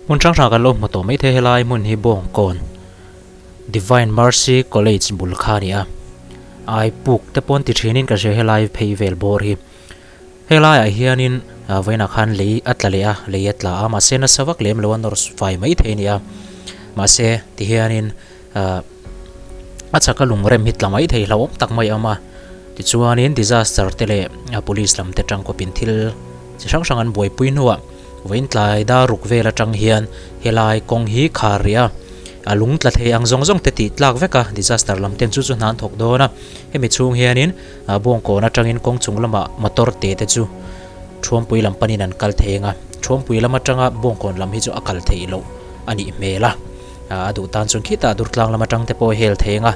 Hmun hrang hrang kan lo hmu tawh maithei helai hmun hi Bawngkawn Divine Mercy College bul kha a ni a, ai puk te pawh an ti thinin ka hria helai phei vel bawr hi. Helaiah hianin vawiinah khan lei a tla leh a, lei a tla a mahse nasa vak lem lo a nawr fai maithei a ni a, mahse tihianin ahh a chhaka lungrem hi tla maithei hlauhawm tak mai a awm a, tichuanin disaster te leh police lam te tangkawpin thil chi hrang hrang an buaipui hnuah vawiin tlai dar ruk vel atang hian helai kawng hi khar rih a, a lung tla thei ang zawng zawng te tih tlak vek a, disaster lam ten chu chu hna an thawk dawn a, hemi chhung hianin a Bawngkawn atangin kawng chung lamah motor te te chu Thuampui lam panin an kal thei ang a, Thuampui lam atanga Bawngkawn lam hi chu a kal theih loh a nih hmel a, a duh tan chuan khitah Durtlang lam atang te pawh a hel thei ang a,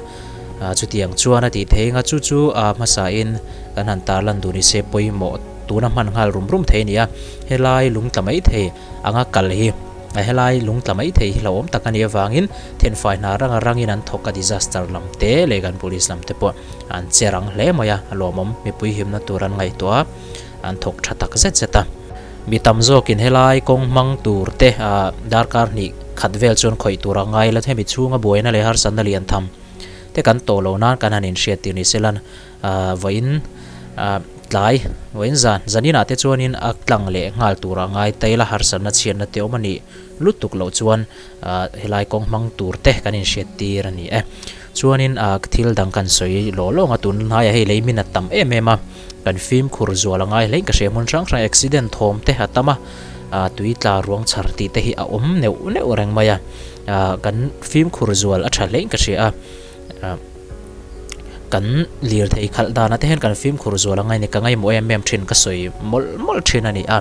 chutiang chuan a tih thei ang a, chu chu a hmasain kan han tarlan duh ni se pawimawh tuna hman nghal rum rum thei a ni a, helai lung tla mai thei anga kal hi. A helai lung tla mai thei hi hlauhawm tak a nih avangin thenfai hna ranga rangin an thawk a disaster lam te leh kan police lam te pawh an che rang hle mai a, a lawmawm mipui himna tur an ngaihtuah a, an thawk tha tak zet zet a. Mi tam zawkin helai kawng hmang tur te ah darkar hnih khat vel chuan khawih tur a ngai la hemi chhunga buaina leh harsatna lian tham te kan tawh loh nan kan han inhriat tir ni selan ah vawiin ah tlai vawiin zan zaninah te chuanin a tlang leh nghal turah ngai taila harsatna chhiatna te awm a nih lutuk loh chuan ah helai kawng hmang tur te kan inhriat tir a ni e. Chuanin ah thil dang kan sawi lawh lawng a tun hnaiah hei lei min a tam em em a kan fimkhur zual a ngai hlein ka hria hmun hrang hrang accident thawm te a tam a ah tui tla ruang chhar tih te hi a awm neuh neuh reng mai a ah kan fimkhur zual a tha hlein ka hria a ah kan lirthei khalh danah te hian kan fimkhur zual a ngai a ni ka ngaihmawh em em thin ka sawi mawlh mawlh thin a ni a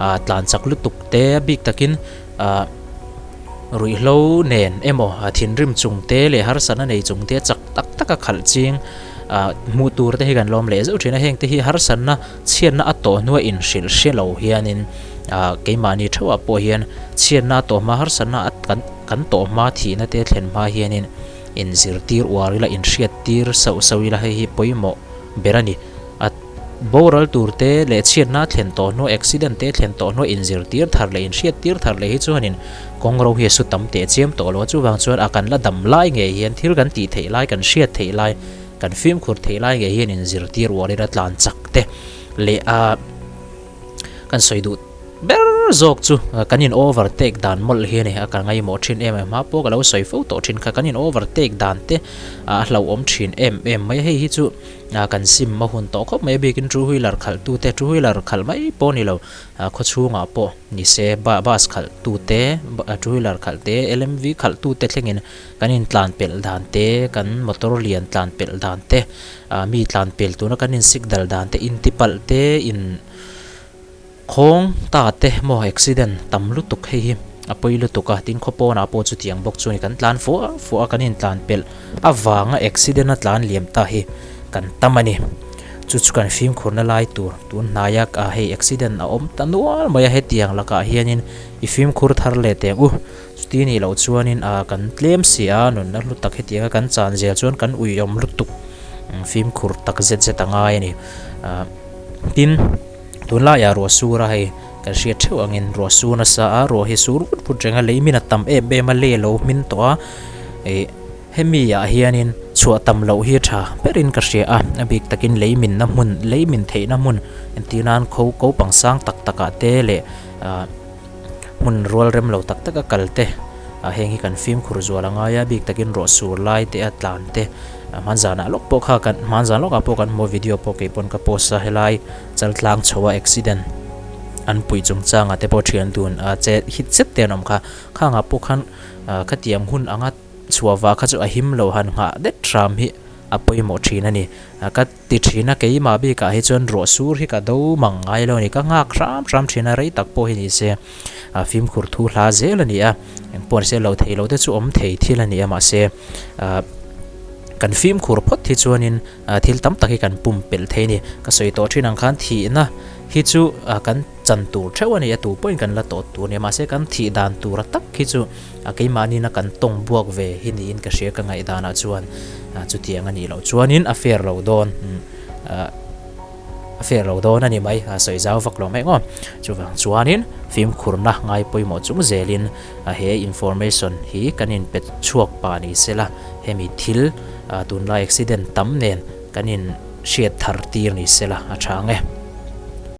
ah tlan chak lutuk te bik takin ah ruihhlo nen emaw a thinrim chung te leh harsatna nei chung te chak tak taka khalh ching ah hmuh tur te hi kan lawm leh zeuh thin a heng te hi harsatna chhiatna a tawh hnuah inhrilh hre lo hianin ah keimahni theuhah pawh hian chhiatna a tawh hma harsatna a kan kan tawh hma thihna te thlen hma hianin Inzirtir uar ila, inhriattir sauh sauh ila hei hi pawimawh ber a ni. A boral tur te leh chhiatna thlen tawh hnuah, accident te thlen tawh hnuah inzirtir thar leh inhriattir thar leh hi chuanin kawng ro hi a su tam teh chiam tawh lo a. Chuvang chuan a kan la dam lai ngei hian thil kan tih theih lai, kan hriat theih lai, kan fimkhur theih lai ngei hian inzirtir uar ila tlan chak te leh a kan sawi duh ber zawk chu kan in overtake dan mawlh hi a ni a ka ngaihmawh thin em em a pawh ka lo sawi fo tawh thin kha kan in overtake dan te a hlauhawm thin em em mai a hei hi chu kan sim a hun tawh khawp mai a bikin two wheeler khalh tu te two wheeler khalh mai pawh a ni lo khaw chhungah pawh ni se bus khalh tu te two wheeler khalh te L_M_V khalh tu te thlengin kan in tlan pelh dan te kan motor lian tlan pelh dan te mi tlan pel tuna kan in signal dan te intipalh te in Khawng ta te maw accident tam lutuk hei hi a pawi lutuk a, tin khaw pawnah pawh chutiang bawk chu ni kan tlan fuah fuah a, kan intlan pelh avanga accident a tlan liam ta hi kan tam a ni. Chu chu kan fimkhurna lai tur tun hnaia hei accident a awm ta nual mai a, hetiang lakah hianin i fimkhur thar leh teh ang u. Chuti nih loh chuanin kan tlem si a, nunna hlu tak hetianga kan chan zel chuan kan uiawm lutuk fimkhur tak zet zet a ngai a ni. Tin. Tunlaiah ruah sur a hei kan hriat theuh angin ruah sur nasa a, ruah hi sur vut vut reng a, lei min a tam em em a, lei a lo hmin tawh a, ih hemi ah hianin chhuah tam loh hi a tha berin ka hria a, a bik takin lei minna hmun lei min theihna hmun entir nan kho ko pang sang tak tak ah te leh ah hmun rual rem lo tak tak a kal te ah heng hi kan fimkhur zual a ngai a, a bik takin ruah sur lai te a tlan te hmanzanah lawk pawh kha kan hmanzan lawkah pawh kan hmu a video pawh kei pawn ka post a helai. Chaltlang chho a accident an puih chungchangah te pawh thian dun a che hit zet te an awm kha. Khangah pawh khan khatiang hun anga chhuah vah kha chu a him lo han nghah det hram hi a pawimawh thin a ni. Ka ti thin a keimah bikah hi chuan ruah sur hi ka do mang ngai lo a ni. Ka nghak hram hram thin a rei tak pawh hi ni se fimkhur thu hla zel a ni a. Engpawh ni se lo thei lo te chu awm thei thil a ni a mahse kan fimkhur phawt hi chuanin Thil tam tak hi kan pumpelh thei a ni. Ka sawi tawh thin ang khan thihna hi chu kan chan tur theuh a ni a, tu pawhin kan la tawh tur a ni a, mahse kan thih dan tura tak hi chu keimahniina kan tawng buak ve hi niin ka hria ka ngaihdanah chuan chutiang a nih loh chuanin a fair lo dawn. A fair lo dawn a ni mai, a sawi zau vak lo mai ngawt. Chuvang chuanin fimkhurna ngai pawimawh chung zelin he information hi kan inpe chhuak pah ni sela, hemi thil tunlai accident tam nen kan in hriat thar tir ni sela a tha ang e.